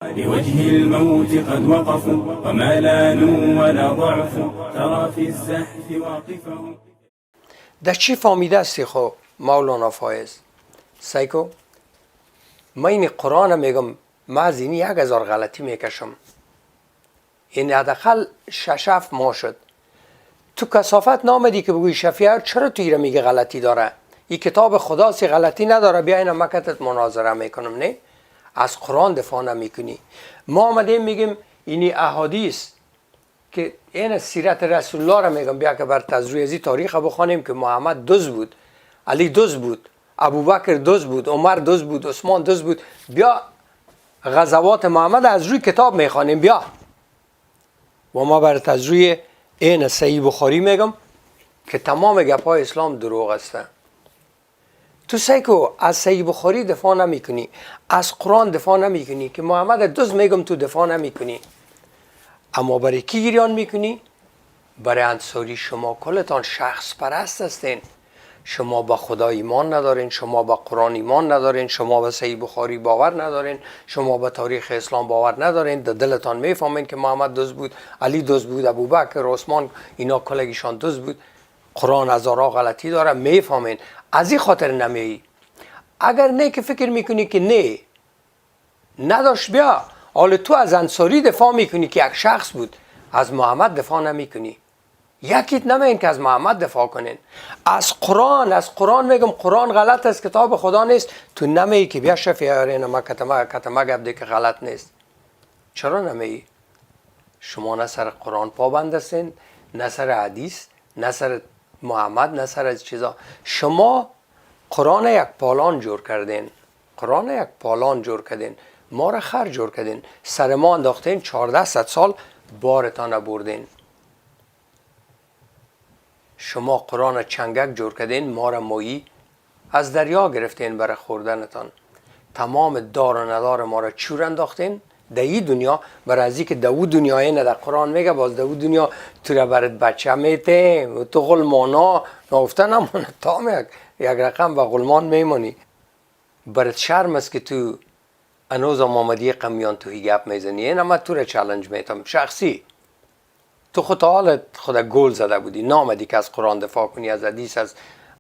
لوجه الموت قد وقفوا وما لانوا ولا ضعفوا ترى في الزحف واقفهم. در چی فهمیده هستی خو مولانا فایز؟ سیکو، من این قرآن میگم، من از این 1000 غلطی میکشم. این حداقل 6-7 ماه شد تو کثافت نامدی که بگوی شفیع چرا تو ایره میگه غلطی داره؟ این کتاب خداست، غلطی نداره. بیا اینا مه کتت مناظره میکنم. نه، از قرآن دفاع نمیکنی. ما آمدیم میگیم اینی احادیث که این سیرت رسول الله را میگم، بیا که بر تزروی تاریخ بخوانیم که محمد دزد بود، علی دزد بود، ابوبکر دزد بود، عمر دزد بود، عثمان دزد بود. بیا غزوات محمد از روی کتاب میخوانیم. بیا و ما برات از روی این صحیح بخاری میگم که تمام گپای اسلام دروغ است. تو سیکو، از صحیح بخاری دفاع نمیکنی، از قرآن دفاع نمیکنی که محمد دزد میگم، تو دفاع نمیکنی. اما برای کی گریان میکنی؟ برای انصاری. شما کلتان شخص پرست هستین. شما با خدا ایمان ندارین، شما با قرآن ایمان ندارین، شما به صحیح بخاری باور ندارین، شما به تاریخ اسلام باور ندارین. در دلتان میفهمین که محمد دزد بود، علی دزد بود، ابوبکر، عثمان، اینا کلگیشان دزد بود. قرآن هزارها غلطی داره، میفهمین. از این خاطر نمیایی. اگر نه که فکر میکنی که نه نداشت. بیا حالا تو از انصاری دفاع میکنی که یک شخص بود، از محمد دفاع نمیکنی. یکیت نمین که از محمد دفاع کنین. از قرآن، از قرآن میگم قرآن غلط است، کتاب خدا نیست، تو نمی که بیا شفیع ما کتمه کتمه گپ که غلط نیست. چرا نمی؟ شما نه سر قرآن پابند هستین، نه سر حدیث، نه سر محمد، نه سر از چیزا. شما قرآن یک پالان جور کردین، قرآن یک پالان جور کردین، ما را خر جور کردین، سر ما انداختین، 1400 سال بارتان بردین. شما قرآن چنگک جور کردین، ما را ماهی از دریا گرفتین برای خوردنتان. تمام دار و ندار ما را چور انداختین در این دنیا، برای از که دو دنیای نه در قرآن میگه باز دو دنیا تو را برات بچه میته و تو غلمانا نگفته نمانه تا یک رقم با غلمان میمانی. برات شرم است که تو هنوز آمدی قمیان تو گپ میزنی. این اما تو را challenge میتم شخصی. تو خود حالت خود گول زده بودی، نامدی که از قرآن دفاع کنی، از حدیث، از